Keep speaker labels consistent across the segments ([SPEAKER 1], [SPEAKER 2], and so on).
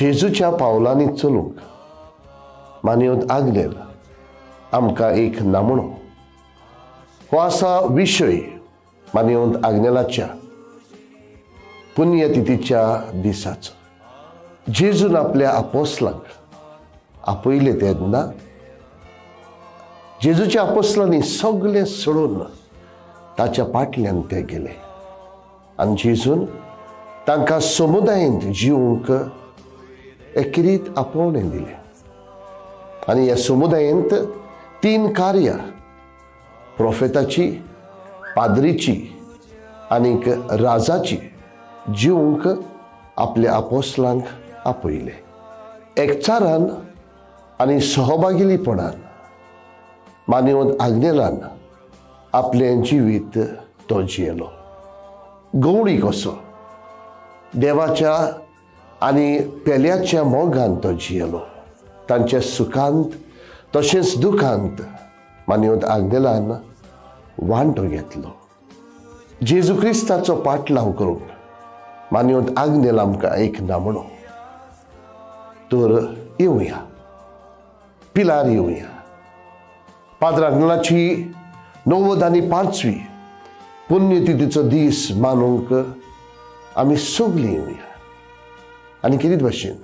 [SPEAKER 1] जेजूच्या पावलांनी चलूंक मानयत आग्नेल आमकां एक नामणो. हो आसा विशय मानयत आग्नेलाच्या पुण्यतिथीच्या दिसाचो. जेजून आपल्या आपोसलांक आपयले तेन्ना जेजूच्या आपोसलांनी सगळें सोडून ताच्या फाटल्यान ते गेले आनी जेजून तांकां समुदायेंत जिवंक एकेरीत आपोवणें दिलें. आनी ह्या समुदायेंत तीन कार्यां, प्रोफेताची, पाद्रीची आनीक राजाची जिवंक आपल्या आपोसलांक आपयले. एकचारान आनी सहभागिलीपणान मानवत आग्नेलान आपलें जिवीत तो जियेलो. गवळी कसो देवाच्या आनी पेल्याच्या मोगान तो जियेलो. तांच्या सुखांत तशेंच दुखांत मानवत आग्नेलान वांटो घेतलो. जेजू क्रिस्ताचो पाटलाव करूंक मानवत आग्नेल आमकां एक नामणो. तर येवया, पिलार येवया. पाद्र आग्नेलाची 95वी पुण्यतिथीचो दीस मानूंक आमी सगलीं येवया आनी कितें भाशेन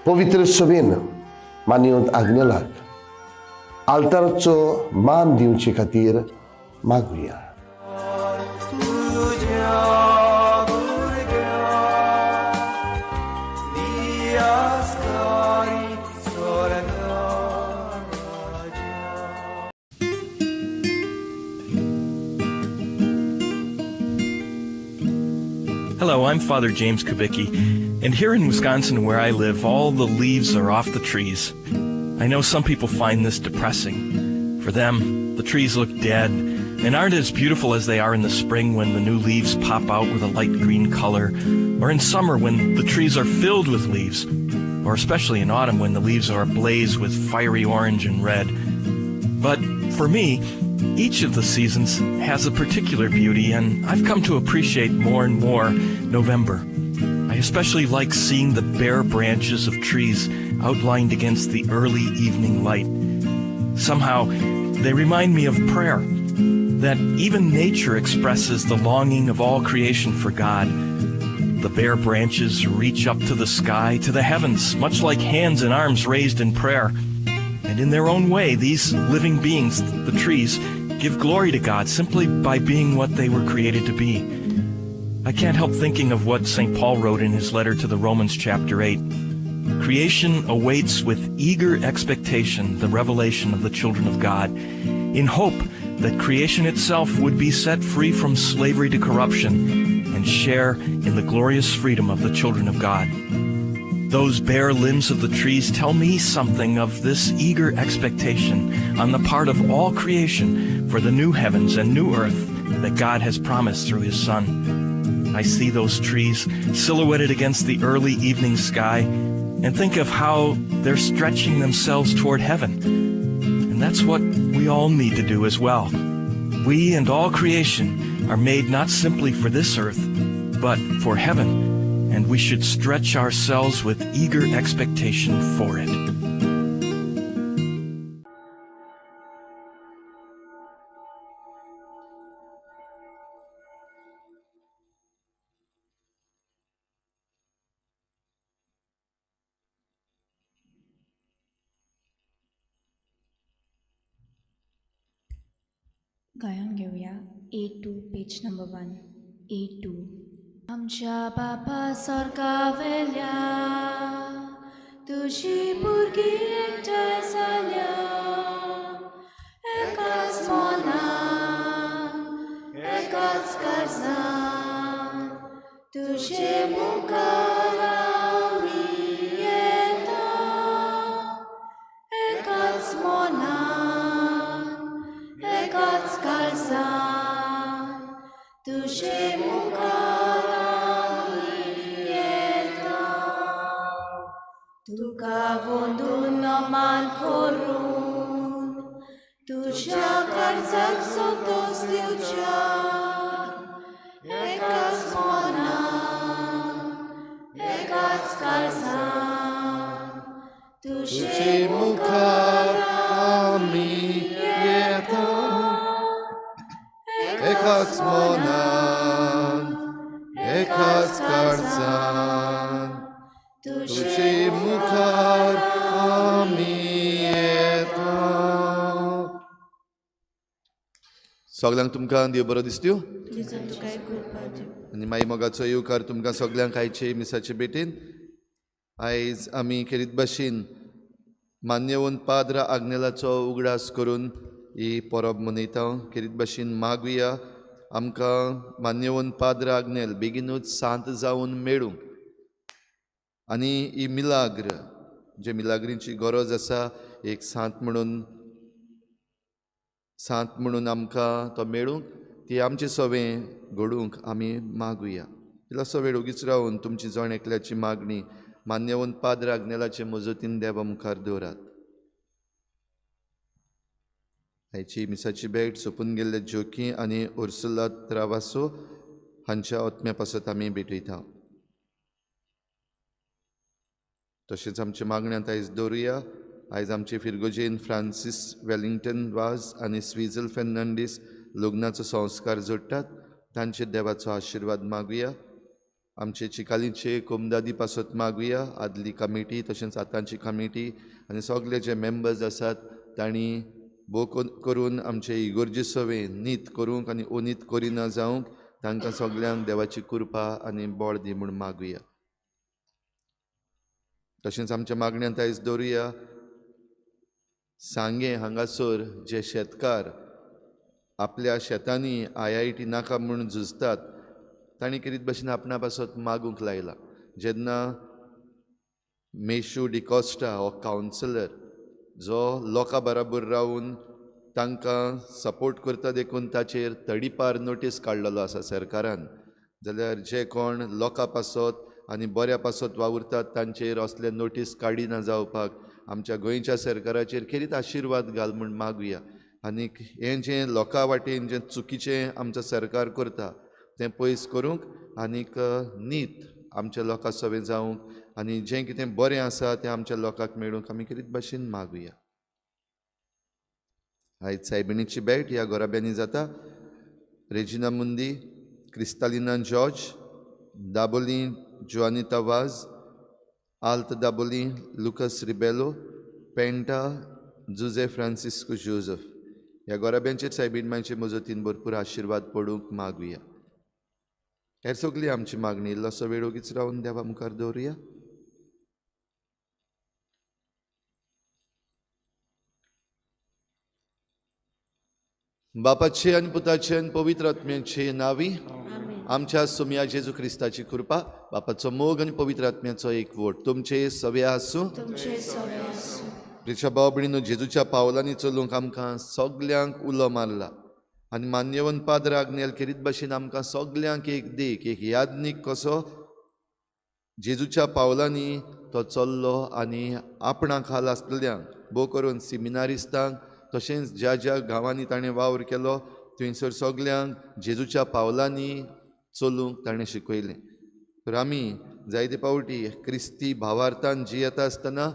[SPEAKER 1] पवित्र सभेन मानयत आग्नेलाक आल्ताराचो मान दिवचे खातीर मागुया.
[SPEAKER 2] Hello, I'm Father James Kubicki, and here in Wisconsin where I live, all the leaves are off the trees. I know some people find this depressing. For them, the trees look dead and aren't as beautiful as they are in the spring when the new leaves pop out with a light green color, or in summer when the trees are filled with leaves, or especially in autumn when the leaves are ablaze with fiery orange and red. But for me, each of the seasons has a particular beauty, and I've come to appreciate more and more November. I especially like seeing the bare branches of trees outlined against the early evening light. Somehow, they remind me of prayer, that even nature expresses the longing of all creation for God. The bare branches reach up to the sky, to the heavens, much like hands and arms raised in prayer. And in their own way, these living beings, the trees, give glory to God simply by being what they were created to be. I can't help thinking of what St. Paul wrote in his letter to the Romans, chapter 8. Creation awaits with eager expectation the revelation of the children of God, in hope that creation itself would be set free from slavery to corruption and share in the glorious freedom of the children of God. Those bare limbs of the trees tell me something of this eager expectation on the part of all creation for the new heavens and new earth that God has promised through his Son. I see those trees silhouetted against the early evening sky and think of how they're stretching themselves toward heaven. And that's what we all need to do as well. We and all creation are made not simply for this earth, but for heaven, and we should stretch ourselves with eager expectation for it.
[SPEAKER 3] गायन घेवया. A2, page number 1, A2. आमच्या बापा स्वर्गावेल्या, तुजी भुरगीं एकठांय जाल्या, एकाच मनान एकाच काळजान तुजे मुखार आमी येता, एकाच मनान एकाच काळजान तुजे मुखार आमी येता. तुका वंदून नमन करून तुज्या काळजाक संतोष दिवच्या, एकाच मनान एकाच काळजान.
[SPEAKER 4] तुजे मुखार आमी येता एकाच मनान एकाच काळजान तुजे मुखार आमी येता. सगल्यांक तुमकां देव बरो दिसत्यो
[SPEAKER 3] जेजून तुका कृपा दिवं.
[SPEAKER 4] आनी माई मोगाचो येवकार तुमकां सगल्यांक आयचे मिसाचे भेटेन. आयज आमी खेरीत भाशेन मान्यवंत पाद्र आग्नेलाचो उगडास करून ही परब मनयता. खेरीत भाशेन मागुया आमकां मान्यवंत पाद्र आग्नेल बेगीनूच सांत जावन मेळूंक आनी ही मिलाग्र जे मिलाग्रींची गरज आसा एक सांत म्हणून आमकां तो मेळूंक ती आमचे सवें घडूंक आमी मागुया. इल्लोसो वेळ ओगीच रावन तुमची जण एकल्याची मागणी मान्यवंत पाद्र आग्नेलाचे मजतीन देवा मुखार दवरात. आयची मिसाची भेट सोंपून गेल्ले जोकी आनी उर्सुला त्रावासो हांच्या आत्म्या पासत आमी भेटयता. तशेंच आमच्या मागण्यांत आयज दवरुया. आयज आमचे फिरगोजेन फ्रांसीस वेलिंग्टन वाज आनी स्विजल फेर्नांडीस लग्नाचो संस्कार जोडटात, तांचेर देवाचो आशिर्वाद मागुया. आमचे चिकालीचे कोमदादी पासत मागुया. आदली कमिटी तशेंच आतांची कमिटी आनी सगळे जे मेंबर्स आसात तांणी भोव करून आमचे इगोर्जे सवे नीत करूंक आनी ओनीत करिना जावंक तांकां सगल्यांक देवाची कृपा आनी बळ दी म्हूण मागुया. तशेंच आमच्या मागण्यांत आयज दवरुया सांगें हांगासर जे शेतकार आपल्या शेतांनी IIT नाका म्हूण झुजतात तांणी खेरीत भाशेन आपणा पासत मागूंक लायला. जेन्ना मेशू डिकॉस्टा हो कावन्सिलर जो लोकां बराबर रावन तांकां सपोर्ट करता देखून ताचेर तडीपार नोटीस काडलेलो आसा सरकारान, जाल्यार जे कोण लोकां पासत आनी बऱ्या पासत वावुरतात तांचेर असले नोटीस काडिना जावपाक आमच्या गोंयच्या सरकाराचेर खेरीत आशिर्वाद घाल म्हूण मागुया. आनीक हें जें लोकां वाटेन जें चुकीचें आमचो सरकार करता तें पयस करूंक आनीक नीत आमच्या लोकां सवें जावंक आनी जें कितें बरें आसा तें आमच्या लोकांक मेळूंक आमी खेरीत भाशेन मागुया. आयज सायबिणीची भेट ह्या घराब्यांनी जाता. रेजिना मुंदी, क्रिस्तालिना जॉर्ज, दाबोली जोआनिता वाज, आल्त दाबोली, लुकस रिबेलो, पेंटा, जुजे फ्रांसिस्को जोजफ ह्या घराब्यांचेर सायबीण मांयचे मजतीन भरपूर आशिर्वाद पडूंक मागुया. हेर सगली आमची मागणी इल्लोसो वेळ ओगीच रावन देवा मुखार दवरुया. बापाचे आनी पुताचे आनी पवित्र आत्म्याचे नांवी आमच्या सोमया जेजू क्रिस्ताची कृपा, बापाचो मोग आनी पवित्र आत्म्याचो एकवट तुमचे सवे आसूं. प्रिच्या भाव भयणीनो, जेजूच्या पावलांनी चलूंक आमकां सगल्यांक उलो मारला आनी मान्यवंत पाद्र आग्नेल खेरीत भाशेन आमकां सगल्यांक एक देख, एक यादनीक कसो जेजूच्या पावलांनी तो चल्लो आनी आपणा खाल आसलेल्यांक भोव करून सिमिनारिस्तांक तशेंच ज्या ज्या गांवांनी ताणें वावर केलो थंयसर सगल्यांक जेजूच्या पावलांनी चलूंक ताणें शिकयलें. तर आमी जायते पावटी क्रिस्ती भावार्थान जियेता आसतना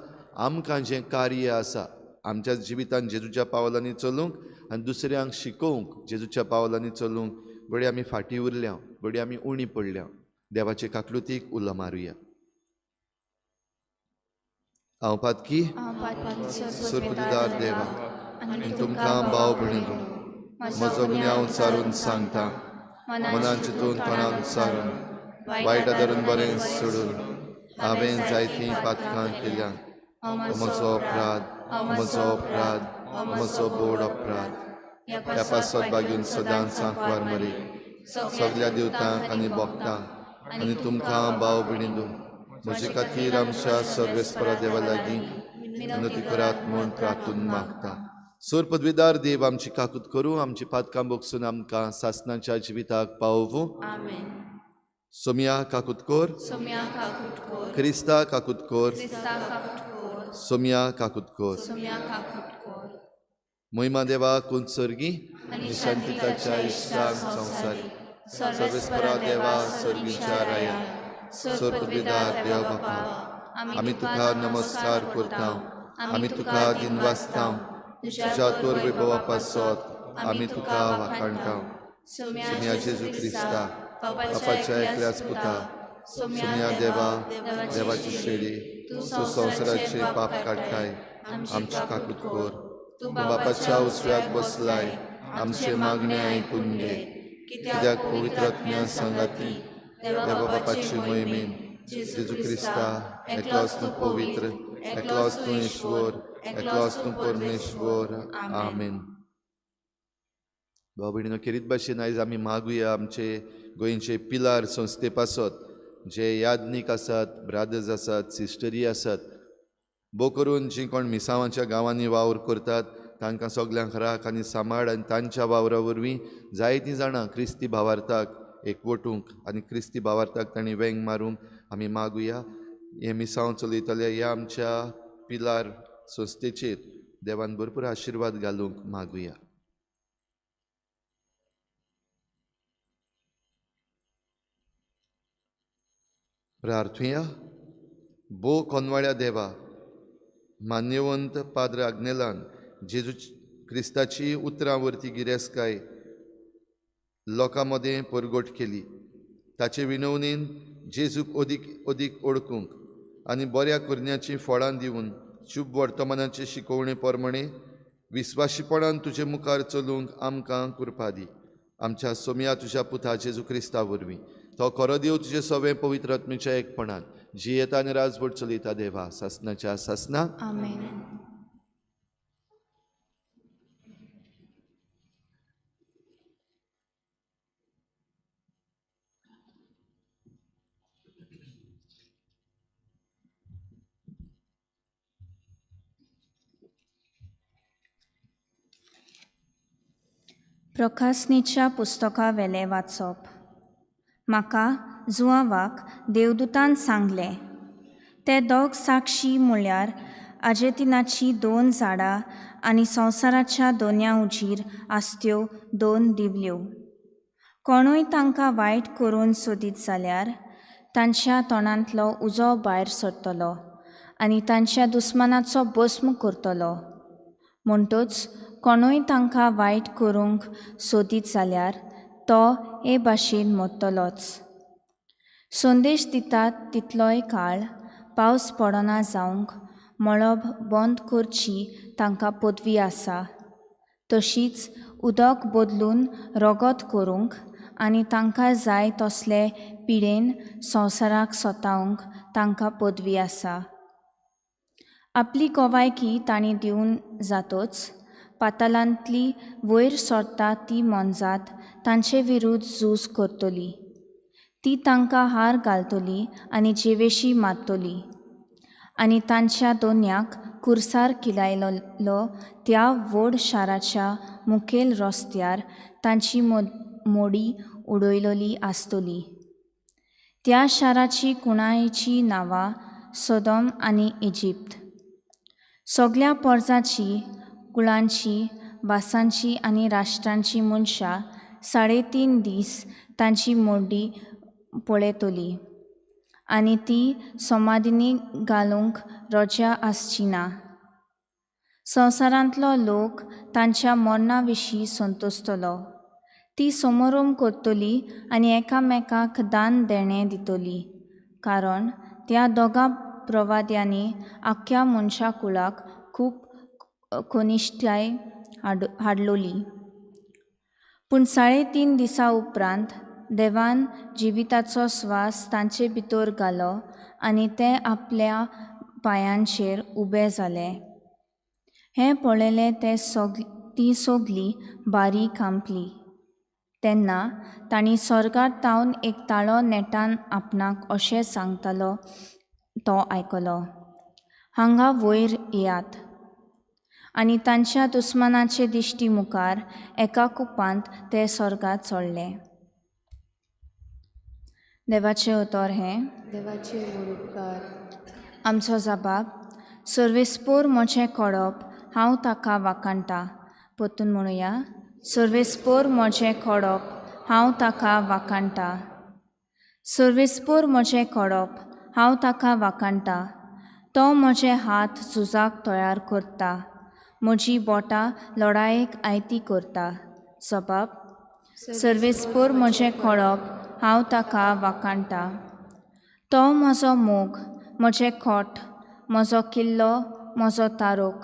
[SPEAKER 4] आमकां जें कार्य आसा आमच्या जिवितान जेजूच्या पावलांनी चलूंक आनी दुसऱ्यांक शिकोवंक जेजूच्या पावलांनी चलूंक घडये आमी फाटीं उरल्या, घडये आमी उणी पडल्या. देवाचे काकलुतीक उलो मारुया. हांव पातकी सर्वदार देवा आनी तुमकां भाव भयणीनो म्हजो गुन्यांव सारून सांगता, मनान चिंतून तोंडान सारून वायट धरून बरें सोडून हांवें जायतीं पातकां केल्या. म्हजो अपराध, म्हजो अपराध, म्हजो बोड अपराध. ह्या पासत बागून सदांच सांकवार मरी सगल्या देवतांक आनी भक्तांक आनी तुमकां भाव भयणीनो म्हजे खातीर आमच्या सर्वेस्परा देवा लागीं विनती करात म्हूण प्रार्थून मागता. सोर पदवीदार देव आमची काकूत करूं, आमची पातकां बोगसून आमकां सासनाच्या जिविताक पावोवूं. सोमया काकूत कर, क्रिस्ता काकूत कर, सोमया काकूत कर. महिमा देवा कुंत सर्गी आनी शांतिताच्या इश्टांक संवसारी सर्वेस्परा देवा सर्गीच्या राया सोर पदवीदार देव बापा आमी तुका नमस्कार करता. आमी तुका दिनवासता, तुज्या तोर वैभवा पासत आमी तुका वाखाणटा. सोम्या जेजू क्रिस्ता, बापाच्या एकल्याच पुता, सोम्या देवा, देवाची शेळी, तूं संवसाराचे पाप काडटाय, आमची काकूत कर. तूं बापाच्या उजव्याक बसलाय, आमचे मागणे आयकून घे. कित्याक पवित्र आत्म्या सांगाती देवा बापाची मोहिमेन जेजू क्रिस्ता, एकलोच तूं पवित्र, एकलोच तूं ईश्वर, एकलोच तूं परमेश्वर. आमेन. भाव भयणीनो, खेरीत भाशेन आयज आमी मागुया आमचे गोंयचे पिलार संस्थे पासत, जे याज्ञीक आसात, ब्रादर्स आसात, सिस्टरी आसात, भोव करून जीं कोण मिसांवाच्या गांवांनी वावर करतात तांकां सगल्यांक राख आनी सांबाळ, आनी तांच्या वावरा वरवीं जायतीं जाणां क्रिस्ती भावार्थाक एकवटूंक आनी क्रिस्ती भावार्थाक तांणी वेंग मारूंक आमी मागुया. हें मिसांव चलयतले ह्या आमच्या पिलार संस्थेचेर देवान भरपूर आशिर्वाद घालूंक मागुया. प्रार्थुया. भो कोनवाळ्या देवा, मान्यवंत पाद्र आग्नेलान जेजू क्रिस्ताची उतरां वरती गिरेस्तकाय लोकां मदें परगट केली. ताचे विनवणेन जेजूक अदीक अदीक ओळखूंक आनी बऱ्या करण्याचीं फळां दिवन शुभ वर्तमानाचे शिकोवणे प्रमाणे विस्वाशीपणान तुजे मुखार चलूंक आमकां कृपा दी. आमच्या सोम्या तुज्या पुता जेजू क्रिस्ता वरवीं, तो खरो देव तुजे सवें पवित्र आत्म्याच्या एकपणान जियेता आनी राजवट चलयता देवा, सासनाच्या सासना.
[SPEAKER 3] आमेन. प्रकाशनीच्या पुस्तका वेलें वाचप. म्हाका जुआंवाक देवदूतान सांगलें, ते दोग साक्षी म्हळ्यार आजेतिनाची दोन झाडां आनी संवसाराच्या दोन्या उजीर आसत्यो दोन दिवल्यो. कोणूय तांकां वायट करून सोदीत जाल्यार तांच्या तोंडांतलो उजो भायर सरतलो आनी तांच्या दुस्मानाचो भस्म करतलो. म्हणटच कोणूय तांकां वायट करूंक सोदीत जाल्यार तो हे भाशेन मरतलोच. संदेश दितात तितलोय काळ पावस पडना जावंक मळब बंद करची तांकां पदवी आसा. तशीच उदक बदलून रगत करूंक आनी तांकां जाय तसले पिडेन संवसाराक सतावंक तांकां पदवी आसा. आपली गवायकी तांणी दिवन जातोच पातालांतली वयर सरता ती मोनजात तांचे विरुद्ध झूज करतली. ती तांकां हार घालतली आनी जेवेशी मारतली आनी तांच्या दोन्याक कुर्सार किलायलो त्या व्हड शाराच्या मुखेल रस्त्यार तांची मोडी उडयलोली आसतली. त्या शाराची कुणायची नांवां सोदोम आनी इजिप्त. सगल्या पोरजाची, कुळांची, भासांची आनी राष्ट्रांची मनशां 3.5 दीस तांची मोडी पळयतली आनी ती समाधीनी घालूंक रजा आसची ना. संवसारांतलो लोक तांच्या मरणा विशीं संतोसतलो. ती समारंभ करतली आनी एकामेकाक दान देणें दितली, कारण त्या दोगां प्रवाद्यांनी आख्ख्या मनशा कुळाक खूब कनिश्ठाय हाडलोली. पूण 3.5 दिसां उपरांत देवान जिविताचो स्वास तांचे भितर घालो आनी ते आपल्या पांयांचेर उबे जाले. हें पळयलें ते ती सगली बारी कांपली. तेन्ना तांणी स्वर्गार तावन एक ताळो नेटान आपणाक अशें सांगतालो तो आयकलो, हांगा वयर येयात. आनी तांच्या दुस्मानाचे दिश्टी मुखार एका कुपांत ते स्वर्गांत चडले. देवाचें उतर हें.
[SPEAKER 5] देवाचे उपकार.
[SPEAKER 3] आमचो जबाब, सर्वेस्पोर म्हजें कोडप हांव ताका वाखाणटा. परतून म्हणुया, सर्वेस्पोर म्हजें कोडप हांव ताका वाखाणटा. सर्वेस्पोर म्हजें कोडप हांव ताका वाखाणटा. तो म्हजे हात झुजाक तयार करता, म्हजी बोटां लडायेक आयती करता. जबाब सर्वेस्पोर म्हजें खडप, हांव ताका वाखाणटा. तो म्हजो मोग, म्हजें खोट, म्हजो किल्लो, म्हजो तारोक,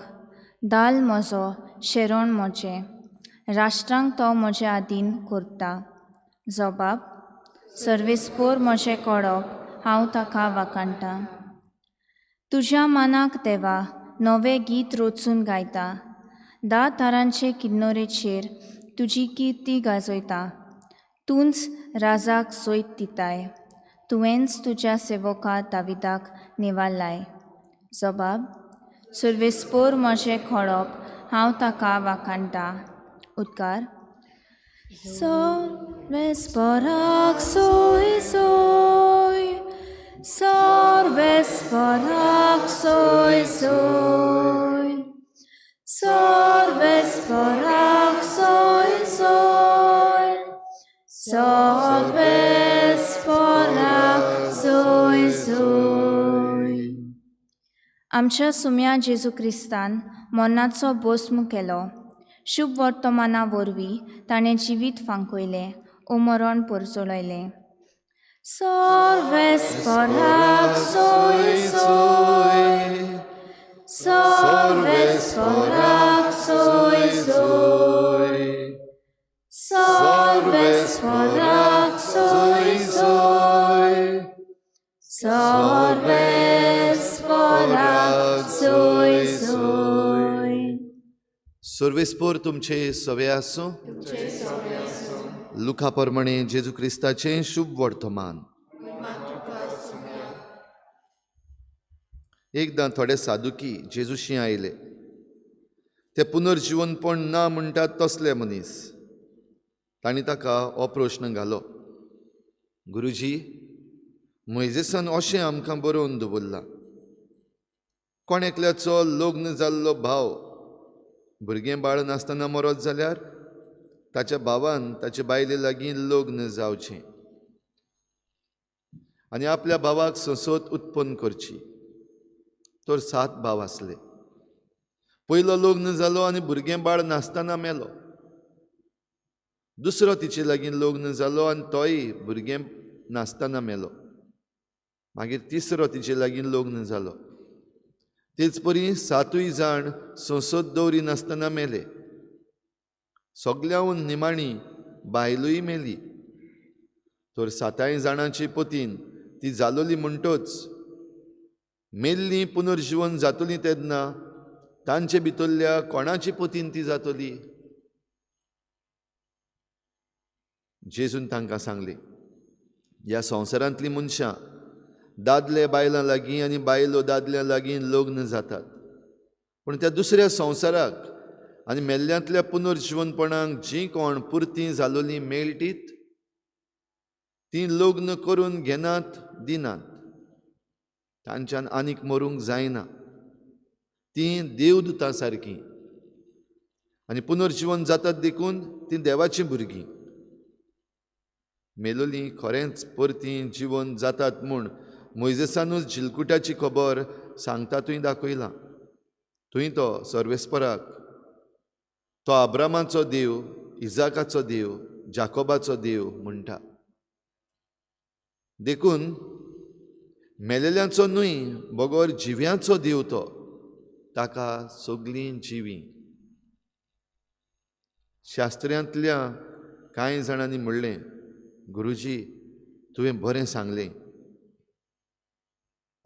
[SPEAKER 3] दाल म्हजो, शेरण म्हजें. राष्ट्रांक तो म्हजे आदीन करता. जबाब सर्वेस्पोर म्हजें खडप, हांव ताका वाखाणटा. तुज्या मनाक देवा नवें गीत रचून गायता, 10 तारांचे किन्नोरेचेर तुजी किर्ती गाजयता. तूंच राजाक जैत दिताय, तुवेंच तुज्या सेवका दाविदाक निवारलाय. जबाब सर्वेस्पोर म्हजें खडप, हांव ताका वाखाणटा. उद्गार सर्वेस्पोराक सोय सोय, सर्वेस्पोराक सोय सोय, सर्वेस्पोराक सोय सोय, सर्वेस्पोराक सोय सोय. आमच्या सुम्या जेजू क्रिस्तान मरणाचो भस्म केलो. शुभ वर्तमाना वरवीं ताणें जिवीत फांकयलें, उमरण परजळयलें. सर्वेस्पोराक सोय सोय, सर्वेस्पोराक सोय सोय, सर्वेस्पोराक सोय सोय, सर्वेस्पोराक सोय सोय.
[SPEAKER 4] सर्वेस्पोर तुमचे सवे आसूं. लुका प्रमाणे जेजू क्रिस्ताचें शुभ वर्तमान. एकदां थोडे सादुकी जेजूशी आयले. ते पुनर्जिवनपण ना म्हणटात तसले मनीस. तांणी ताका हो प्रश्न घालो, गुरुजी, मोयजेसान अशें आमकां बरोवन दवरलां, कोण एकल्याचो लग्न जाल्लो भाव भुरगें बाळ नासतना मरत जाल्यार ताच्या भावान ताचे बायले लागीं लग्न जावचें आनी आपल्या भावाक संसद उत्पन्न करची. तर 7 भाव आसले. पयलो लग्न जालो आनी भुरगें बाळ नासतना मेलो. दुसरो तिचे लागीं लग्न जालो आनी तोय भुरगें नासतना मेलो. मागीर तिसरो तिचे लागीं लग्न जालो. तेच परी 7 जाण संसद दवरी नासतना मेले. सगल्याहून निमाणी बायलूय मेली. तर 7 जाणांची पतीन ती जालोली म्हणटच मेल्ली पुनर्जिवन जातली तेन्ना तांचे भितरल्या कोणाची पतीन ती जातली? जेजून तांकां सांगलें, ह्या संवसारांतलीं मनशां दादले बायलां लागीं आनी बायलो दादल्यां लागीं लग्न जातात, पूण त्या दुसऱ्या संवसाराक आनी मेल्ल्यांतल्या पुनर्जिवनपणाक जीं कोण पुरतीं जालोलीं मेळटीत तीं लग्न करून घेनात दिनात. तांच्यान आनीक मरूंक जायना. तीं देवदूतां सारकीं आनी पुनर्जिवन जातात देखून तीं देवाचीं भुरगीं. मेलोलीं खरेंच परतीं जिवन जातात म्हूण मोयजेसानूच झिलकुटाची खबर सांगता तुवें दाखयलां. थंय तो सर्वेस्पराक, तो अब्रामाचो देव, इजाकाचो देव, जाकोबाचो देव म्हणटा. देखून मेलेल्यांचो न्हय बगर जिव्यांचो देव तो, ताका सगलीं जिवीं. शास्त्र्यांतल्या कांय जाणांनी म्हणलें, गुरुजी, तुवें बरें सांगलें.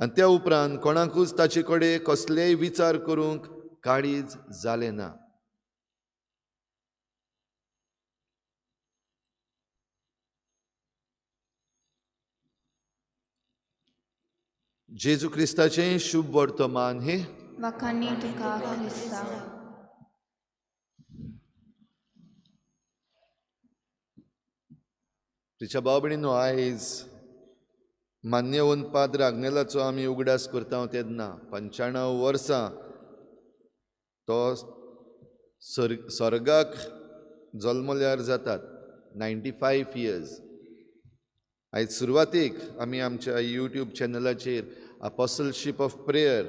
[SPEAKER 4] आनी त्या उपरांत कोणाकूच ताचे कडेन कसलेय विचार करूंक काळीज जालें ना. जेजू क्रिस्ताचें शुभ वर्तमान हे.
[SPEAKER 3] वाखाणी तुका क्रिस्ता.
[SPEAKER 4] तिच्या भाव भयणीनो, आयज मान्यवंत पाद्र आग्नेलाचो आमी उगडास करता तेन्ना 95 वर्सां तो स्वर्गाक जल्मल्यार जातात, 95 इयर्स. आयज सुरवातेक आमी आमच्या यूट्यूब चॅनलाचेर अपोसलशीप ऑफ प्रेयर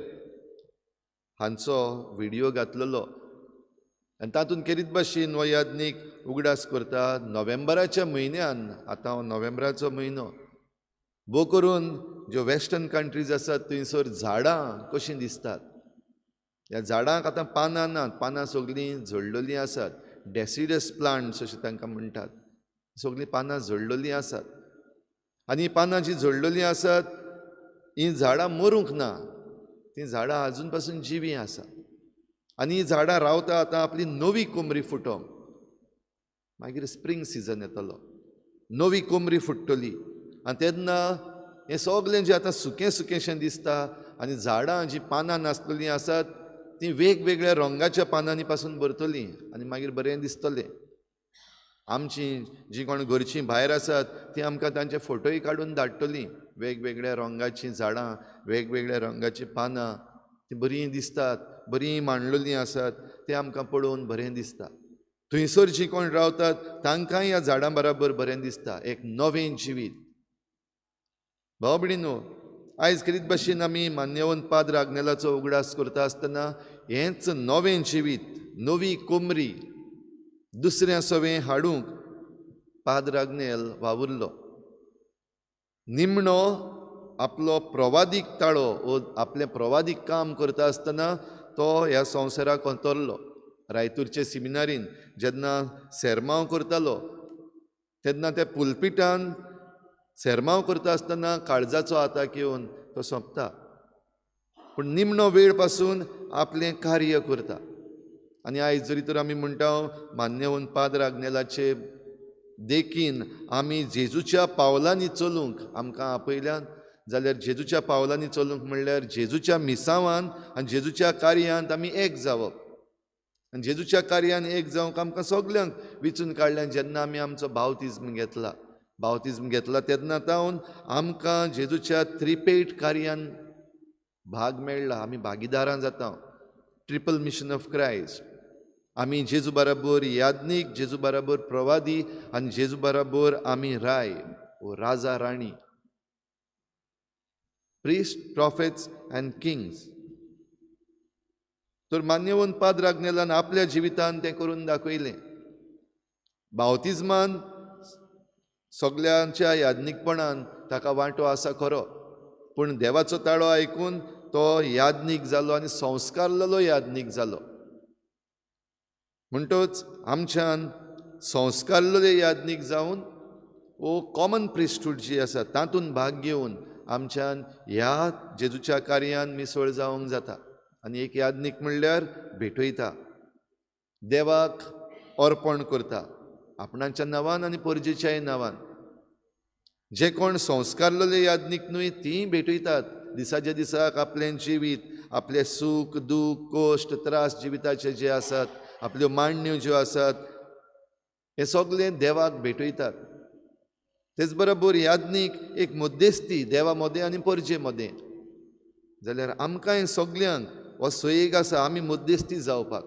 [SPEAKER 4] हांचो व्हिडियो घातलेलो आनी तातूंत खेरीत भाशेन हो याज्ञीक उगडास करता नोव्हेंबराच्या म्हयन्यान, आतां हो नोव्हेंबराचो म्हयनो, भोव करून ज्यो वेस्टर्न कंट्रीज आसात थंयसर झाडां कशीं दिसतात. ह्या झाडांक आतां पानां नात, पानां सगळीं झडलेलीं आसात, डेसिडस प्लांट्स अशें तांकां म्हणटात. सगळीं पानां झडलेलीं आसात आनी पानां जीं झडलेलीं आसात हीं झाडां मरूंक ना, तीं झाडां आजून पासून जिवीं आसात आनी हीं झाडां रावता आतां आपली नवी कोमरी फुटोवंक. मागीर स्प्रींग सिजन येतलो, नवी कोमरी फुट्टली आनी तेन्ना हें सगळें जें आतां सुकें सुकेंशें दिसता आनी झाडां जीं पानां नासलेलीं आसात तीं वेगवेगळ्या रंगाच्या पानांनी पासून भरतलीं आनी मागीर बरें दिसतलें. आमचीं जीं कोण घरचीं भायर आसात तीं आमकां तांचे फोटोय काडून धाडटलीं. वेगवेगळ्या रंगाचीं झाडां, वेगवेगळ्या रंगाचीं पानां तीं बरीं दिसतात, बरीं मांडलेलीं आसात, तें आमकां पळोवन बरें दिसता. थंयसर जीं कोण रावतात तांकांय ह्या झाडां बराबर बरें दिसता, एक नवें जिवीत. भाव भयणीनो, आयज खेरीत भाशेन आमी मान्यवंत पाद्र आग्नेलाचो उगडास करता आसतना हेंच नवें जिवीत, नवी कोमरी दुसऱ्या सवें हाडूंक पाद्र आग्नेल वावुरलो. निमणो आपलो प्रवादीक ताळो वो आपलें प्रवादीक काम करता आसतना तो ह्या संवसाराक अंतरलो. रायतूरचे सिमिनारीन जेन्ना सेरमांव करतालो तेन्ना त्या पुलपिटान सेरमांव करता आसतना काळजाचो आताक येवन तो सोंपता, पूण निमणो वेळ पासून आपलें कार्य करता. आनी आयज जरी तर आमी म्हणटा मान्यवंत पाद्र आग्नेलाचे देखीन आमी जेजूच्या पावलांनी चलूंक आमकां आपयल्यान जाल्यार जेजूच्या पावलांनी चलूंक म्हणल्यार जेजूच्या मिसांवान आनी जेजूच्या कार्यांत आमी एक जावप. आनी जेजूच्या कार्यान एक जावंक आमकां सगल्यांक विचून काडल्यान जेन्ना आमी आमचो बावतिज्म घेतला, बावतिज्म घेतला तेन्ना तावन आमकां जेजूच्या त्रिपेट कार्यान भाग मेळ्ळा, आमी भागीदारां जाता. ट्रिपल मिशन ऑफ क्रायस्ट, आमी जेजू बराबर याज्ञीक, जेजू बराबर प्रवादी आनी जेजू बराबर आमी राय वो Raja Rani, priest, प्रॉफेट्स and Kings. तर मान्यवंत पाद्र आग्नेलान आपल्या जिवितान तें करून दाखयलें. बावतिज्मान सगल्यांच्या याज्ञीकपणान ताका वांटो आसा खरो, पूण देवाचो ताळो आयकून तो याज्ञीक जालो आनी संस्कारलेलो याज्ञीक जालो. म्हणटच आमच्यान संस्कारलेले याज्ञीक जावन वो कॉमन प्रिस्टहूड जी आसा तातूंत भाग घेवन आमच्यान ह्या जेजूच्या कार्यान मिसळ जावंक जाता. आनी एक याज्ञीक म्हणल्यार भेटयता, देवाक अर्पण करता आपणाच्या नांवान आनी परजेच्याय नांवान. जे कोण संस्कारलेले याज्ञीक न्हय तीं भेटयतात दिसाच्या दिसाक आपलें जिवीत, आपलें सूख दूख कश्ट त्रास जिविताचे जे आसात, आपल्यो मांडण्यो ज्यो आसात, हें सगळें देवाक भेटयतात. तेच बरोबर याज्ञीक एक मध्यस्थी देवा मदें आनी परजे मदें, जाल्यार आमकांय सगल्यांक हो सोयेग आसा आमी मध्यस्थी जावपाक.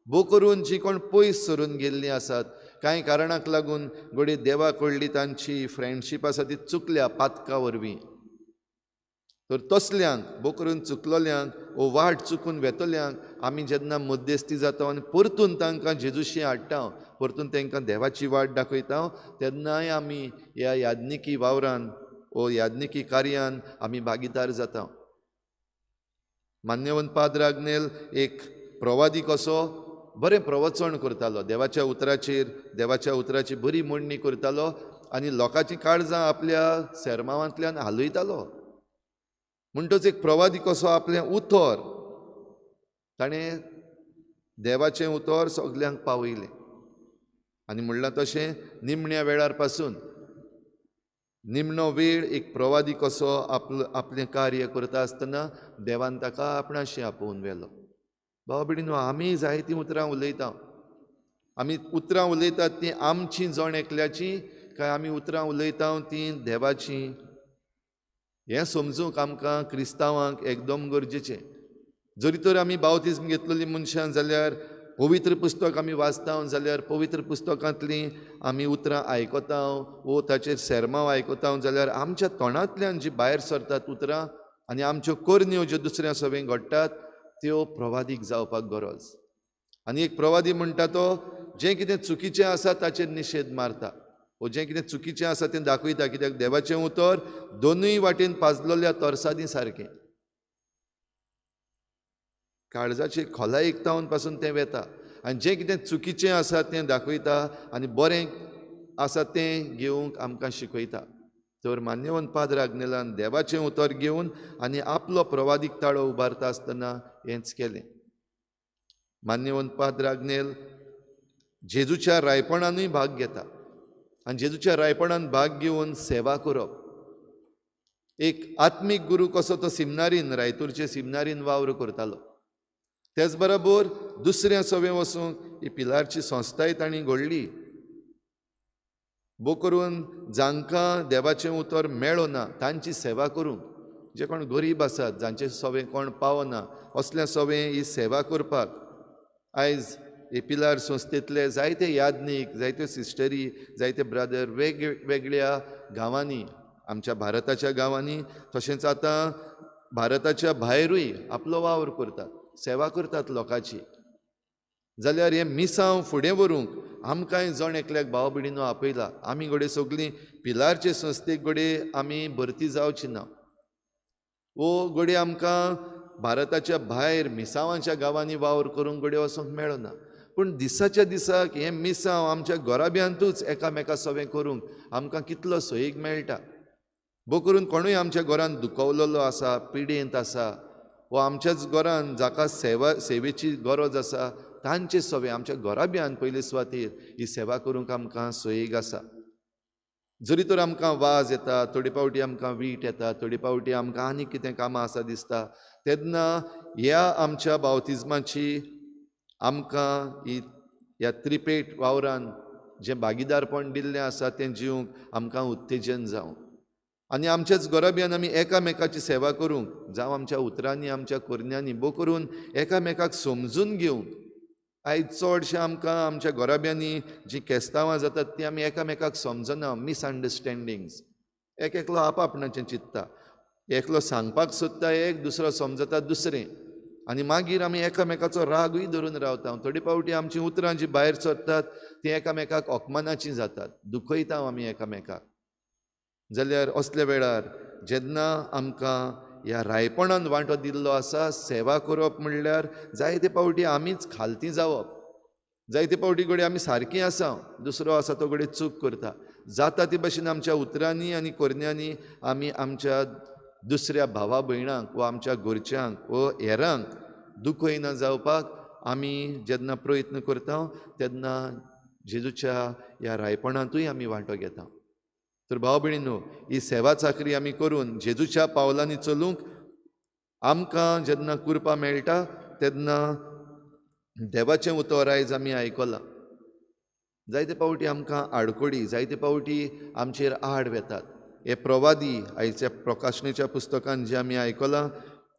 [SPEAKER 4] भोव करून जीं कोण पयस सरून गेल्लीं आसात कांय कारणाक लागून घडये देवा कडली तांची फ्रेंडशीप आसा ती चुकल्या पातका वरवीं, तर तसल्यांक भोव करून चुकलोल्यांक वो वाट चुकून वेतल्यांक आमी जेन्ना मध्यस्थी जाता आनी परतून तांकां जेजूशी हाडटा, परतून तांकां देवाची वाट दाखयता, तेन्नाय आमी ह्या याज्ञिकी वावरान वो याज्ञिकी कार्यान आमी भागीदार जाता. मान्यवंत पाद्र आग्नेल एक प्रवादी कसो बरें प्रवचन करतालो, देवाच्या उतराचेर देवाच्या उतराची बरी मांडणी करतालो आनी लोकांची काळजां आपल्या सेरमावांतल्यान हालयतालो. म्हणटच एक प्रवादी कसो आपलें उतर ताणें देवाचें उतर सगल्यांक पावयलें. आनी म्हणलां तशें निमण्या वेळार पासून निमणो वेळ एक प्रवादी कसो आपलो आपलें कार्य करता आसतना देवान ताका आपणाशी आपोवन व्हेलो. भाव भयणीनो, आमी जायतीं उतरां उलयता, आमी उतरां उलयतात तीं आमचीं जण एकल्याचीं काय आमी उतरां उलयता तीं देवाचीं, हें समजूंक आमकां क्रिस्तांवांक एकदम गरजेचें. जरी तर आमी बावतिज्म घेतलेलीं मनशां जाल्यार पवित्र पुस्तक आमी वाचता जाल्यार पवित्र पुस्तकांतलीं आमी उतरां आयकता वो ताचेर सेरमांव आयकता जाल्यार आमच्या तोंडांतल्यान जीं भायर सरतात उतरां आनी आमच्यो करण्यो ज्यो दुसऱ्या सवें घडटात त्यो प्रवादीक जावपाक गरज. आनी एक प्रवादी म्हणटा तो जें कितें चुकीचें आसा ताचेर निशेध मारता वो जें कितें चुकीचें आसा तें दाखयता, कित्याक देवाचें उतर दोनूय वाटेन पाजलोल्या तरसादी सारकें काळजाचे खोलायेक तावन पासून तें वेता आनी जें कितें चुकीचें आसा तें दाखयता आनी बरें आसा तें घेवंक आमकां शिकयता. तर मान्यवंत पाद्र आग्नेलान देवाचें उतर घेवन आनी आपलो प्रवादीक ताळो उबारता आसतना हेंच केलें. मान्यवंत पाद्र आग्नेल जेजूच्या रायपणानूय भाग घेता आनी जेजूच्या रायपणान भाग घेवन सेवा करप. एक आत्मीक गुरू कसो तो सिमनारीन, रायतूरचे सिमनारीन वावर करतालो. तेच बरोबर दुसऱ्या सवें वचूंक ही पिलारची संस्थाय तांणी घडली. भो करून जांकां देवाचें उतर मेळना तांची सेवा करूंक, जे कोण गरीब आसात, जांचे सवें कोण पावना असल्या सवें ही सेवा करपाक आयज हे पिलार संस्थेंतले जायते याज्ञीक, जायते सिस्टरी, जायते ब्रदर वेगवेगळ्या गांवांनी, आमच्या भारताच्या गांवांनी तशेंच आतां भारताच्या भायरूय आपलो वावर करतात, सेवा करतात लोकांची. जाल्यार हें मिसांव फुडें व्हरूंक आमकांय जण एकल्याक भाव भयणीनो आपयला. आमी घडये सगळीं पिलारचे संस्थेक घडये आमी भरती जावची ना वो घडये आमकां भारताच्या भायर मिसांवांच्या गांवांनी वावर करूंक घडये वचूंक मेळना, पूण दिसाच्या दिसाक हें मिसांव आमच्या घराब्यांतूच एकामेका सवें करूंक आमकां कितलो सोयीक मेळटा. भो करून कोणूय आमच्या घरांत दुखवलेलो आसा, पिडेंत आसा वो आमच्याच घरान जाका सेवेची गरज आसा तांचे सवें आमच्या घराब्यान पयले सुवातेर ही सेवा करूंक आमकां सोयीक आसा. जरी तर आमकां वाज येता, थोडे फावटी आमकां वीट येता, थोडे फावटी आमकां आनी कितें कामां आसा दिसता, तेन्ना ह्या आमच्या बावतिज्माची आमकां ही ह्या त्रिपेट वावरान जें भागीदारपण दिल्लें आसा तें जिवंक आमकां उत्तेजन जावं आनी आमच्याच घराब्यान आमी एकामेकाची सेवा करूंक, जावं आमच्या उतरांनी, आमच्या करण्यांनी, भो करून एकामेकाक समजून घेवंक. आयज चडशें आमकां आमच्या घराब्यांनी जीं केस्तांवां जातात तीं आमी एकामेकाक समजना, मिसअंडरस्टँडिंग्स. एक एकलो आपणाचें चिंत्ता, एकलो सांगपाक सोदता एक, दुसरो समजता दुसरें, आनी मागीर आमी एकामेकाचो रागूय धरून रावता. थोडे फावटी आमचीं उतरां जीं भायर सरतात तीं एकामेकाक अपमानाचीं जातात, दुखयता आमी एकामेकाक. जाल्यार असल्या वेळार जेन्ना आमकां ह्या रायपणान वांटो दिल्लो आसा, सेवा करप म्हणल्यार जायते फावटी आमीच खालती जावप, जायते फावटी घडये आमी सारकीं आसा, दुसरो आसा तो घडये चूक करता. जाता ते भशेन आमच्या उतरांनी आनी करण्यांनी आमी आमच्या दुसऱ्या भावा भयणांक वा आमच्या घरच्यांक वा हेरांक दुखयना जावपाक आमी जेन्ना प्रयत्न करता तेन्ना जेजूच्या ह्या रायपणांतूय आमी वांटो घेता. तर भाव भयणीनो, ही सेवा चाकरी आमी करून जेजूच्या पावलांनी चलूंक आमकां जेन्ना कृपा मेळटा तेन्ना देवाचें उतर आयज आमी आयकलां. जायते फावटी आमकां आडखळी, जायते फावटी आमचेर आड वेतात. हे प्रवादी आयच्या प्रकाशनेच्या पुस्तकान जें आमी आयकलां,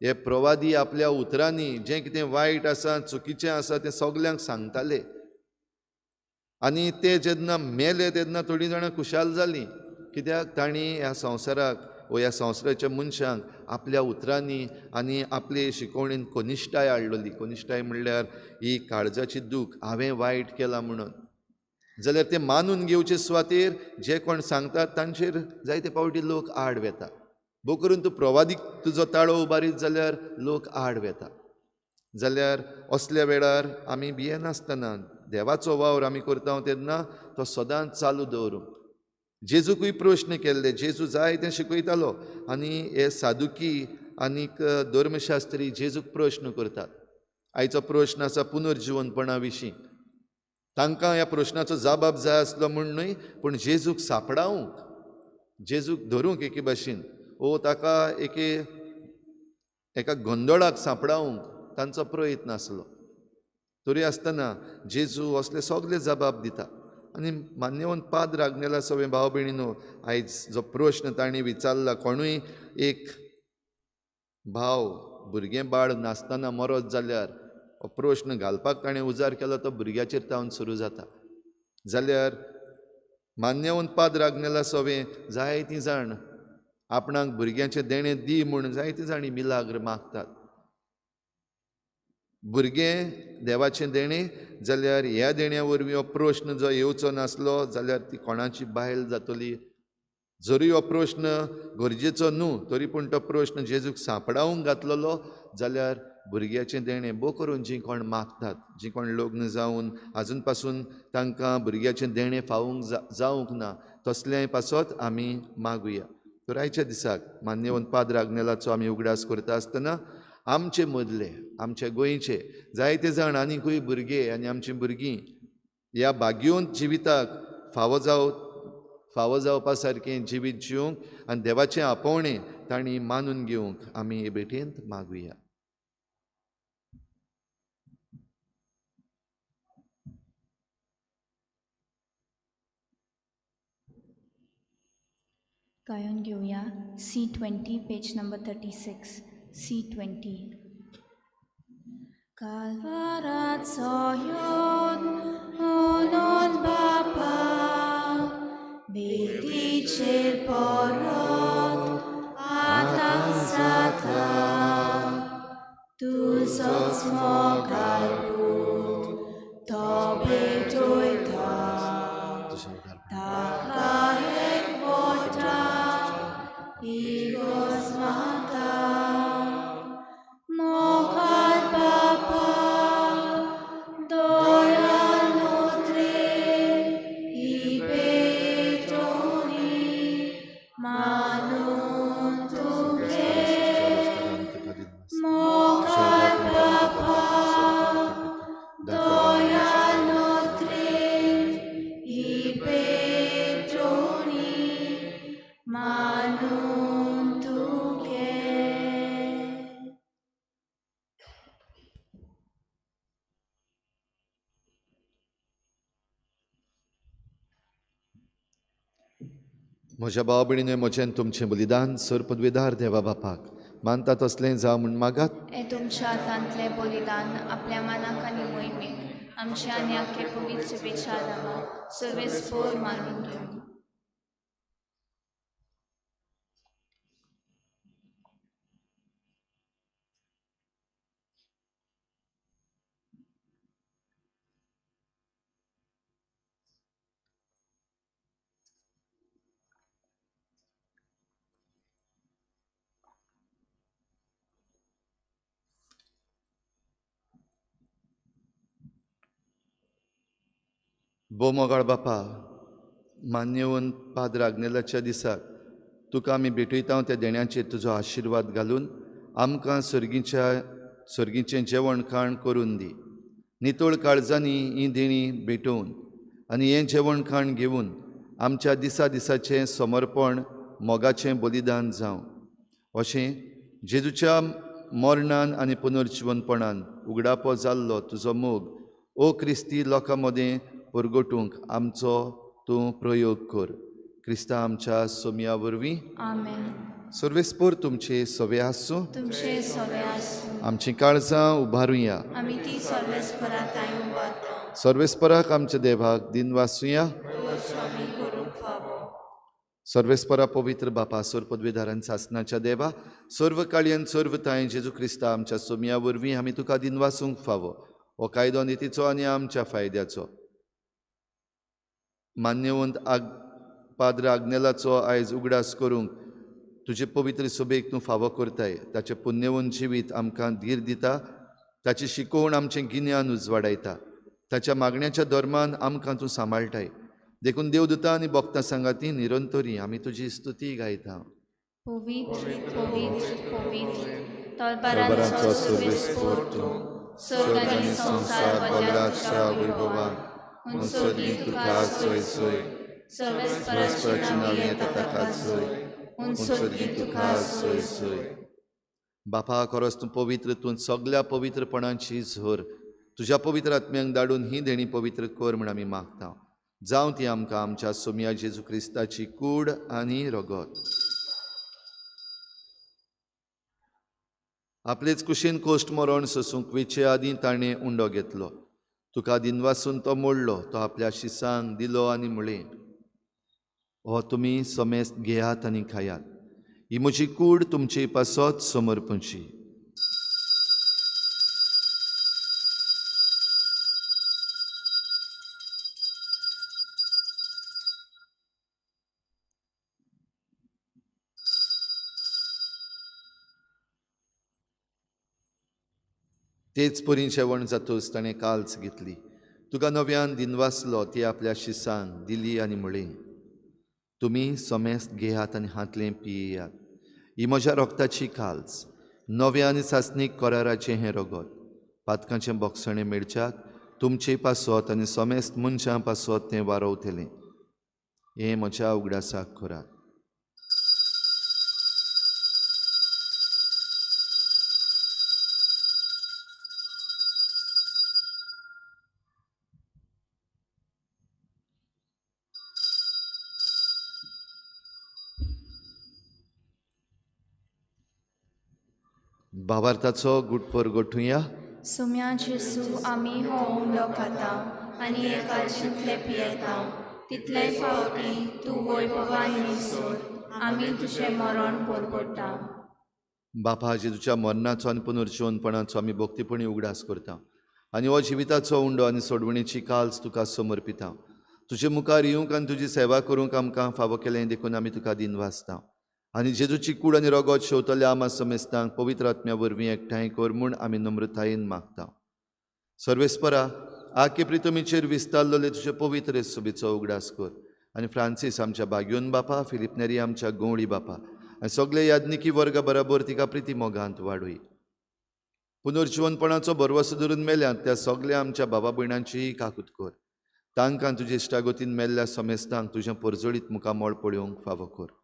[SPEAKER 4] हे प्रवादी आपल्या उतरांनी जें कितें वायट आसा, चुकीचें आसा तें सगल्यांक सांगताले आनी ते जेन्ना मेले तेन्ना थोडीं जाणां खुशाल जालीं, कित्याक तांणी ह्या संवसाराक वो ह्या संवसाराच्या मनशांक आपल्या उतरांनी आनी आपले शिकवणेन कनिश्ठाय हाडलेली. कनिश्ठाय म्हणल्यार ही काळजाची दूख, हांवें वायट केलां म्हणून. जाल्यार ते मानून घेवचे सुवातेर जे कोण सांगतात तांचेर जायते फावटी लोक आड वेता. भो करून तूं प्रवादीक तुजो ताळो उबारीत जाल्यार लोक आड वेता. जाल्यार असल्या वेळार आमी भियेनासतना देवाचो वावर आमी करता तेन्ना तो सदांच चालू दवरूंक. जेजूकूय प्रश्न केल्ले, जेजू जायतें शिकयतालो आनी हे सादुकी आनीक धर्मशास्त्री जेजूक प्रश्न करतात. आयचो प्रश्न आसा पुनर्जिवनपणा विशीं. तांकां ह्या प्रश्नाचो जबाब जाय आसलो म्हूण न्हय, पूण जेजूक सापडावंक, जेजूक धरूंक एके भाशेन वो ताका एका गोंदळाक सांपडावंक तांचो प्रयत्न आसलो. तरी आसतना जेजू असले सगळे जबाब दिता. आनी मान्यवंत पाद्र आग्नेला सगळे भाव भयणीनो, आयज जो प्रश्न तांणी विचारला, कोणूय एक भाव भुरगें बाळ नासतना मरत जाल्यार हो प्रश्न घालपाक ताणें उजार केलो तो भुरग्याचेर तावन सुरू जाता. जाल्यार मान्यवंत पाद्र आग्नेला सगळे जायतीं जाण आपणाक भुरग्यांचें देणें दी म्हूण जायते जाणी मिलाग्र मागतात. भुरगें देवाचें देणें जाल्यार ह्या देण्या वरवीं हो प्रश्न जो येवचो नासलो जाल्यार ती कोणाची बायल जातली. जरी हो प्रश्न गरजेचो न्हू तरी पूण तो प्रश्न जेजूक सांपडावंक घातलेलो जाल्यार भुरग्याचें देणें बो करून जीं कोण मागतात, जीं कोण लग्न जावन आजून पासून तांकां भुरग्याचें देणें फावूंक जावंक ना तसलें पासत आमी मागुया. तर आयच्या दिसाक मान्यवंत पाद्र आग्नेलाचो आमी उगडास करता आसतना आमचे मदले, आमचे गोंयचे जायते जाण आनीकूय भुरगे आनी आमचीं भुरगीं ह्या भाग्यवंत जिविताक फावो जावपा सारकें जिवीत जिवंक आनी देवाचें आपोवणें तांणी मानून घेवंक आमी हे भेटेंत मागुया.
[SPEAKER 3] गायन घेवया C20 page number 36. C20. कालवाराचो योन म्हणून बापा वेदीचेर परत आतां जाता तुजोच मोगाळ पूत तो भेटयता ताका एकवटा इगोर्ज माता मोगाळ बापा दयाळ नोत्रे ही भेटवणी मानून तुगे मोगाळ बापा दयाळ नोत्रे ही भेटवणी मानून तुगे.
[SPEAKER 4] म्हज्या भाव भयणीन म्हजें तुमचें बलिदान सर पदवेदार देवा बापाक मानता तसलें जावं म्हूण मागात.
[SPEAKER 3] हें तुमच्या हातांतलें बलिदान आपल्या मनाक आनी मोहिमेक आमच्या आनी आख्खे पवित्र विचारांक सर्वेस्पोर मानून घेवं.
[SPEAKER 4] भोव मोगाळ बापा, मान्यवंत पाद्र आग्नेलाच्या दिसाक तुका आमी भेटयता त्या देण्याचेर तुजो आशिर्वाद घालून आमकां सर्गीचें जेवण खाण करून दी. नितळ काळजांनी ही देणी भेटोवन आनी हें जेवण खाण घेवन आमच्या दिसा दिसाचें समर्पण मोगाचें बलिदान जावं अशें जेजूच्या मरणान आनी पुनर्जिवनपणान उगडापो जाल्लो तुजो मोग ओ क्रिस्ती लोकां मदें परगटूंक आमचो तूं प्रयोग कर. क्रिस्ता आमच्या सोमया वरवीं.
[SPEAKER 3] आमेन.
[SPEAKER 4] सर्वेस्पोर तुमचे सवे आसूं.
[SPEAKER 3] तुमचे सवे आसूं.
[SPEAKER 4] आमचीं काळजां उबारुया.
[SPEAKER 3] आमी ती सर्वेस्परा तांय उबारता.
[SPEAKER 4] सर्वेस्पराक आमच्या देवाक दिनवासुया. सर्वेस्परा पवित्र बापा सर्व पदवीधारान सासनाच्या देवा सर्व काळयन सर्व तांय जेजू क्रिस्ता आमच्या सोमया वरवीं आमी तुका दिनवासूंक फावो. हो कायदो नितीचो आनी आमच्या फायद्याचो. मान्यवंत पाद्र आग्नेलाचो आयज उगडास करूंक तुजे पवित्र सभेक तूं फावो करताय. ताचें पुण्यवंत जिवीत आमकां धीर दिता. ताची शिकोवण आमचें गिन्यान उजवाडायता. ताच्या मागण्याच्या धर्मान आमकां तूं सांबाळटाय. देखून देवदूता आनी भक्तां सांगाती निरंतरी आमी तुजी स्तुती गायता.
[SPEAKER 3] पवित्र पवित्र पवित्र तलवारांचो सर्वेस्पोर तूं, स्वर्ग आनी संवसार बदला तुज्या वैभवान.
[SPEAKER 4] हुंसर्गी तुका सोय सोय,
[SPEAKER 3] सर्वेस्पराची नांव येता ताका सोय, हुंसर्गी तुका सोय सोय.
[SPEAKER 4] बापा खरोच तूं पवित्र, तूं सगल्या पवित्रपणाची झर. तुज्या पवित्र आत्म्यांक धाडून ही देणी पवित्र कर म्हूण आमी मागता. जावं ती आमकां आमच्या सोमया जेजू क्रिस्ताची कूड आनी रगत. आपलेच कुशीन कोश्ट मरण सोसूंक वेचे आदीं ताणें उंडो घेतलो. तुका दिनवासून तो मोडलो, तो आपल्या शिसांक दिलो आनी म्हळें, हो तुमी समेस्त घेयात आनी खायात. ही म्हजी कूड तुमचे पासत समर्पणची. तेच परीन जेवण जातूच ताणें काल्च घेतली, तुका नव्यान दिनवासलो, ती आपल्या शिसांक दिली आनी म्हळें, तुमी समेस्त घेयात आनी हांतलें पियेयात. ही म्हज्या रोगताची काल्च, नव्या आनी सासणीक कराराचें हें रगत. पातकांचें बोगसणें मेळच्याक तुमचे पासत आनी समेस्त मनशां पासत तें वारवतलें. हें म्हज्या उगडासाक करात. भावार्थाचो गुटपर गोठुया.
[SPEAKER 3] सुम्या जेसू आमी हो उंडो खाता आनी एका चिंतले पियेता, तितले फावटी तूं वैभवान सोड आमी तुजें मरण परगट्टा.
[SPEAKER 4] बापा, जेजूच्या मरणाचो आनी पुनर्जिवनपणाचो आमी भक्तीपणी उगडास करता आनी हो जिविताचो उंडो आनी सोडवणेची काल्च तुका समर्पिता. तुजे मुखार येवंक आनी तुजी सेवा करूंक आमकां फावो केलें देखून आमी तुका दिनवासता. आनी जेजूची कूड आनी रगत शेवतल्या आमा समेस्तांक पवित्र आत्म्या वरवीं एकठांय कर म्हूण आमी नम्रतायेन मागता. सर्वेस्परा, आके प्रितमीचेर विस्तारलेले तुजे पवित्र सोबीचो उगडास कर आनी फ्रांसीस आमच्या बाग्योन बापा, फिलीप नेरी आमच्या गवळी बापा आनी सगळे याज्ञिकी वर्गा बराबर तिका प्रिती मोगांत वाडूय. पुनर्जिवनपणाचो भरवसो धरून मेल्यात त्या सगळ्या आमच्या बाबा भयणांचीय काकूत कर. तांकां तुजे इश्टागतीन मेल्ल्या समेस्तांक तुजें परजळीत मुखामळ पळोवंक फावो कर.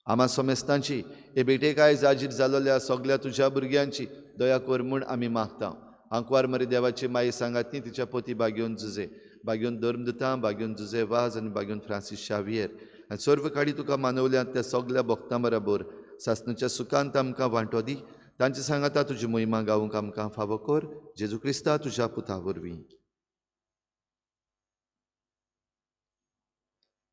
[SPEAKER 4] आमा समेस्तांची हे भेटेक आयज आजीर जालोल्या सगळ्या तुज्या भुरग्यांची दया कर म्हूण आमी मागता. आंकवार मरे देवाची माई सांगात न्ही तिच्या पोती बागेवन जुजे, बागेवन धर्मदुतां, बागेवन जुजे वाज आनी बागेवन फ्रांसीस शावियर आनी सर्व काडी तुका मानवल्यात त्या सगळ्या भक्तां बराबर सासणाच्या सुखांत आमकां वांटो दी. तांचे सांगाता तुजी महिमा गावंक आमकां फावो कर. जेजू क्रिस्ता तुज्या पुता वरवीं.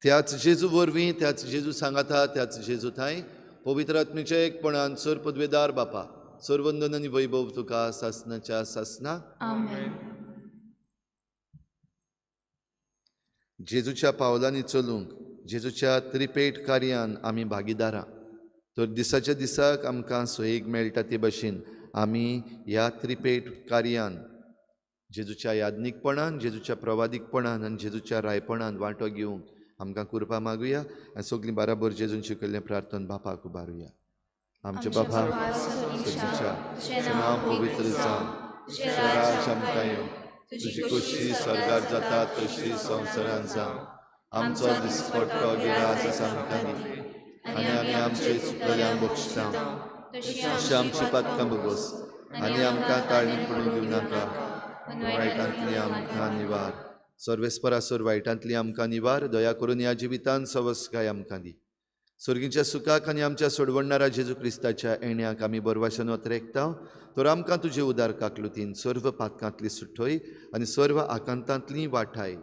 [SPEAKER 4] त्याच जेजू वरवीं, त्याच जेजू सांगाता, त्याच जेजू थांय पवित्र आत्म्याच्या एकपणान सर पदवेदार बापा, सर्वंदन आनी वैभव तुका सासणाच्या सासना.
[SPEAKER 3] आमेन.
[SPEAKER 4] जेजूच्या पावलांनी चलूंक जेजूच्या त्रिपेट कार्यान आमी भागीदारां तर दिसाच्या दिसाक आमकां सोयीक मेळटा ते भशेन आमी ह्या त्रिपेट कार्यान जेजूच्या याज्ञीकपणान, जेजूच्या प्रवादीकपणान आनी जेजूच्या रायपणान वांटो घेवंक आमकां कृपा मागुया आनी सगळीं बराबर जेजून शिकयल्लें प्रार्थन बापाक उबारुया. आमच्या बापा तुझ्या नांव पवित्र जावं, तुजें राज्य आमकां येवं, तुजी खोशी स्वर्गार जाता तशी संवसारांत जावं. आमचो दिसपट्टो गिरास आमकां दी आनी आमी आमचे चुकलेल्यांक बक्षता तशी आमची पातकां भोगोस आनी आमकां ताळणी पडूंक दिवं नाका, वायटांतली आमकां निवार. सर्वेस्परा सर वायटांतली आमकां निवार, दया करून ह्या जिवितान सवसकाय आमकां दी. सर्गीच्या सुखाक आनी आमच्या सोडवणणारा जेजू क्रिस्ताच्या येण्याक आमी बरवाशन वतरेकता तर आमकां तुजे उदार काकलुतीन सर्व पातकांतली सुठोय आनी सर्व आकांतांतली वाठाय.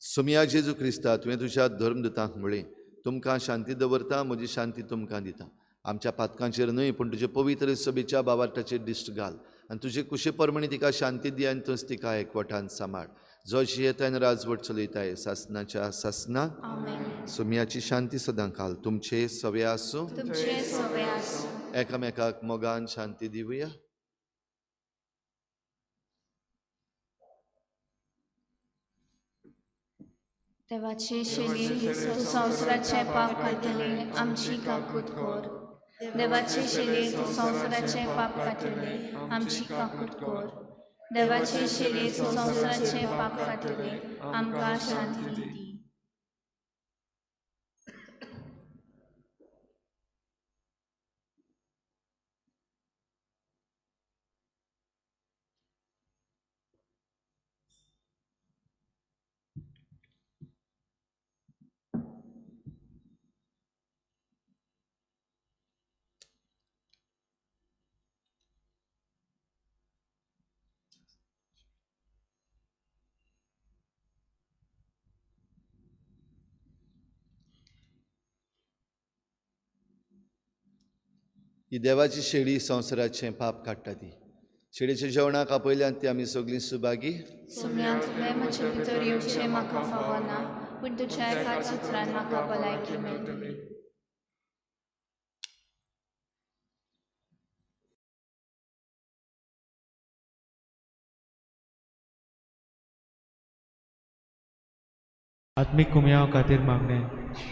[SPEAKER 4] सुमया जेजू क्रिस्ता, तुवें तुज्या धर्मदुतांक म्हळें, तुमकां शांती दवरता, म्हजी शांती तुमकां दिता. आमच्या पातकांचेर न्हय पूण तुजे पवित्र सभेच्या बावार्टाचेर दिश्ट घाल आनी तुजे कुशे प्रमाणे तिका शांती दी आनी तूंच तिका एकवटान सांबाळ. जो जियेताय आनी राजवट चलयताय सासणाच्या सासना. सुमयाची शांती सदां काल तुमचे सवे आसूं. एकामेकाक मोगान शांती दिवया.
[SPEAKER 3] देवाचे शेली तूं संवसाराचें पाप काडटले आमची काकूत कर. देवाचे शेली तूं संवसाराचें पाप काडटले आमची काकूत कर. देवाचे शेली तूं संवसाराचें पाप काडटले आमकां शांती दी.
[SPEAKER 4] ही देवाची शेळी संवसाराचें पाप काडटा ती शेळीच्या जेवणाक आपयल्यान ती आमी सगळीं सुभागी.
[SPEAKER 3] सोम्या तुवें म्हजे भितर येवचें म्हाका फावना, पूण तुज्या एकाच उतरान म्हाका भलायकी मेळटली.
[SPEAKER 6] आत्मीक कुमयाव खातीर मागणें.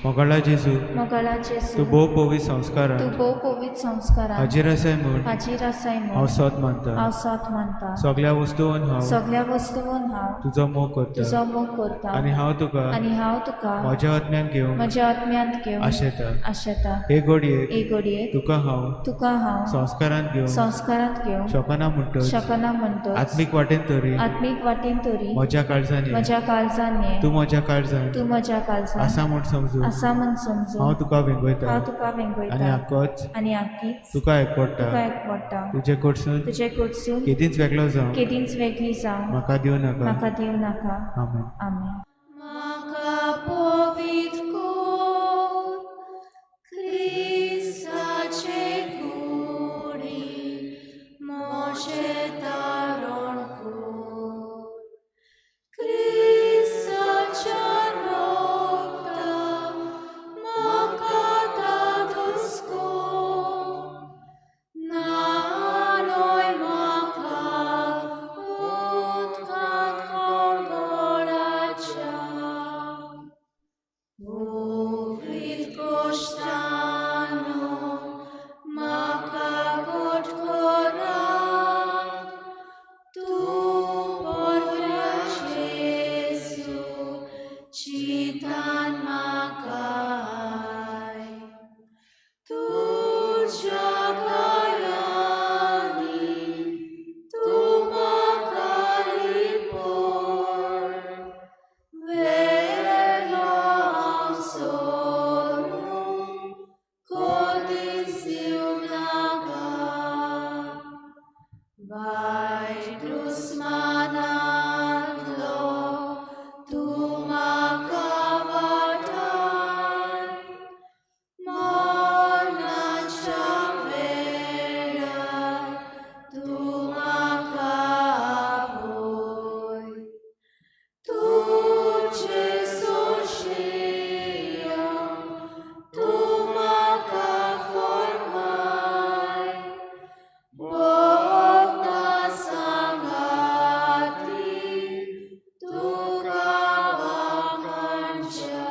[SPEAKER 6] मोगाळा जेजू,
[SPEAKER 3] मोगाळा जेजू,
[SPEAKER 6] तूं भोव पवित्र संस्कारान
[SPEAKER 3] तूं भोव पवित्र संस्कारान
[SPEAKER 6] हाजीर आसाय म्हूण
[SPEAKER 3] हाजीर आसाय
[SPEAKER 6] हांव
[SPEAKER 3] म्हूण
[SPEAKER 6] सोद मानता.
[SPEAKER 3] हांव सोद मानता.
[SPEAKER 6] सगळ्या वस्तून हांव
[SPEAKER 3] सगळ्या वस्तून हांव
[SPEAKER 6] तुजो मोग करता
[SPEAKER 3] तुजो मोग करता
[SPEAKER 6] आनी हांव तुका
[SPEAKER 3] आनी हांव तुका
[SPEAKER 6] म्हज्या आत्म्यान घेवंक
[SPEAKER 3] म्हज्या आत्म्यांत घेवन
[SPEAKER 6] आशेता.
[SPEAKER 3] आशेता.
[SPEAKER 6] हे घडयेक
[SPEAKER 3] हे घडयेक
[SPEAKER 6] तुका हांव
[SPEAKER 3] तुका हांव
[SPEAKER 6] संस्कारांत घेवंक
[SPEAKER 3] संस्कारांत घेवंक
[SPEAKER 6] शकना म्हणटच
[SPEAKER 3] शकना म्हणटच
[SPEAKER 6] आत्मीक वाटेन तरी
[SPEAKER 3] आत्मीक वाटेन तरी
[SPEAKER 6] म्हज्या काळजान ये.
[SPEAKER 3] म्हज्या काळजान ये.
[SPEAKER 6] तूं म्हज्या काळजान
[SPEAKER 3] तूं म्हज्या काळजान
[SPEAKER 6] आसा म्हूण समजून
[SPEAKER 3] आसा म्हूण समजून
[SPEAKER 6] हांव तुका वेंगयता
[SPEAKER 3] हांव तुका
[SPEAKER 6] आनी
[SPEAKER 3] वेंगयता
[SPEAKER 6] आकोच
[SPEAKER 3] आनी आकीच
[SPEAKER 6] तुका एकवडटा.
[SPEAKER 3] तुका एकवडटा.
[SPEAKER 6] तुजे कडसून
[SPEAKER 3] तुजे कडसून
[SPEAKER 6] केदींच वेगळो जावं
[SPEAKER 3] केदींच वेगळी जावं
[SPEAKER 6] म्हाका दिवं नाका.
[SPEAKER 3] म्हाका दिवं नाका.
[SPEAKER 6] आमेन.
[SPEAKER 3] आमेन. म्हाका पवित्र कर क्रिस्ताचे कुडी म्हजें तारण कर. क्रिस्ताच्या रक्तान म्हाका धादोस कर. न्हाणय म्हाका उदकांत खळगळाच्या. पवित्र कोश्टानो म्हाका घट करात. तूं पोरव्या जेजू चिंतान म्हाका I. तुज्या घायांनी तूं म्हाका लिपोय. वेगळो हांव सोडून कोदीस दिवं नाका. वायट दुस्मानांतलो तूं म्हाका वाटाय. मरणाच्या वेळार तूं म्हाका आपय. तुजे सोंशिया तूं म्हाका फर्माय. भक्ता सांगाती तुका वाखाणच्या.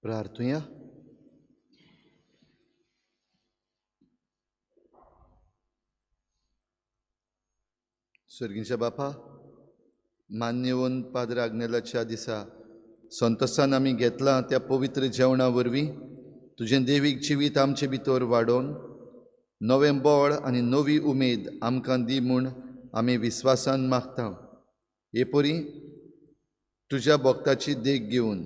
[SPEAKER 4] प्रार्थुया. सर्गीच्या बापा, मान्यवंत पाद्र आग्नेलाच्या दिसा संतोसान आमी घेतलां त्या पवित्र जेवणा वरवीं तुजें देवीक जिवीत आमचे भितर वाडोवन नवें बळ आनी नवी उमेद आमकां दी म्हूण आमी विस्वासान मागता. हे परी तुज्या भक्ताची देख घेवन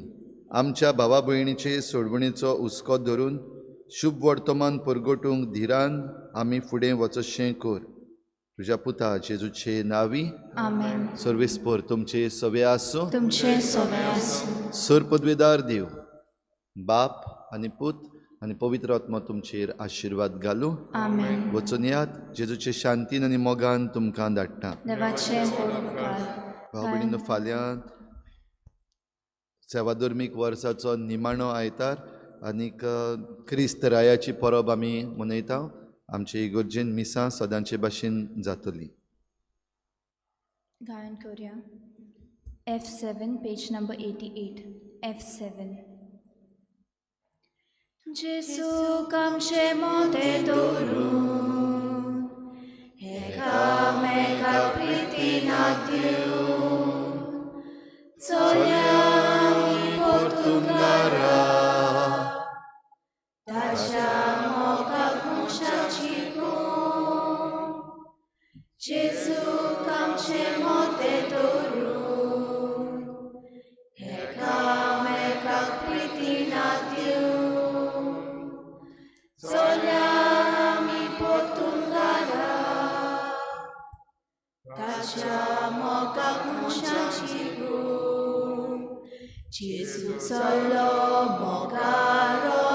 [SPEAKER 4] आमच्या भावा भयणीचे सोडवणेचो हुस्को धरून शुभ वर्तमान परगटूंक धिरान आमी फुडें वचशें कर. तुज्या पुता जेजूचे नांवी.
[SPEAKER 3] आमेन.
[SPEAKER 4] सर्वेस्पर तुमचे सवे आसूं.
[SPEAKER 3] तुमचे सोवे आसूं.
[SPEAKER 4] सर पदवेदार देव बाप आनी पूत आनी पवित्र आत्मा तुमचेर आशिर्वाद घालूं.
[SPEAKER 3] आमेन.
[SPEAKER 4] वचून यात, जेजूचे शांतीन आनी मोगान तुमकां धाडटा.
[SPEAKER 3] देवाचे व्हड उपकार.
[SPEAKER 4] भाव भयणीनो, फाल्यां सेवाधर्मीक वर्साचो निमाणो आयतार आनीक क्रिस्त रायाची परब आमी मनयता. आमचे इगर्जेन मिसां सदांचे भाशेन जातली.
[SPEAKER 3] गायन करूया. F7, page number 88. F7. जेजूक आमचे मोते दवरून एकामेका प्रितीन दिवन चलया आमी परतून घरा ताच्या मोगाक मनशाक शिकून. जेजूक आमचे मोते दवरून एकामेकाक प्रितीन दिवन चलया आमी परतून घरा ताच्या मोगाक मनशाक शिकून. जेजू चल्लो मोगा.